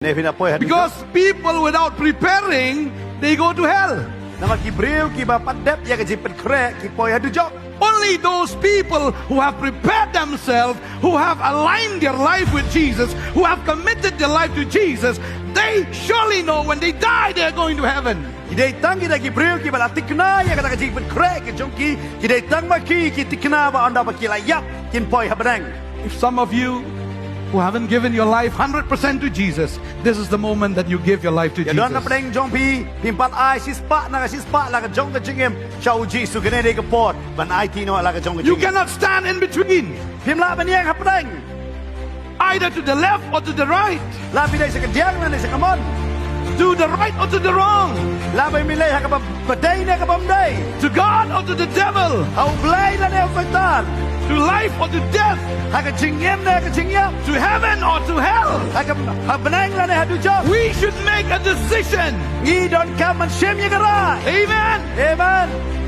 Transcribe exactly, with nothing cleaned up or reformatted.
Ne phi na poi ha dujok. Because people without preparing, they go to hell. Namar ki briew kiba pat dep ïa ka jingpynkhreh ki poi ha dujok. Only those people who have prepared themselves, who have aligned their life with Jesus, who have committed their life to Jesus, they surely know when they die they are going to heaven. Ki dei tang kita ki briew kiba la tikna ïa kata ka jingpynkhreh ka jong ki, ki dei tang ba ki, ki tikna ba ynda ba ki la ïap kin poi ha bneng. If some of you who haven't given your life hundred percent to Jesus, this is the moment that you give your life to Jesus. Ïa don na pdeng jong phi, phim pat ai shispah na ka shispah la ka jong ka jingim sha U Jisu, kane dei ka por ban aiti noh la ka jong ka jingim. You cannot stand in between. Phim lah ban ïeng ha pdeng. Either to the left or to the right. La phi leit sha ka diang lane sha ka mon. To the right or to the wrong. La phi leit ha kaba dei ne kaba ym dei. To God or to the devil. Ha U Blei lane ha u Soitan. To life or to death. Ha ka jingim ne ha ka jingïap. To heaven or to hell. Ha ka, ha bneng lane ha dujok. We should make a decision. Ngi donkam ban shim ïa ka rai. Amen. Amen.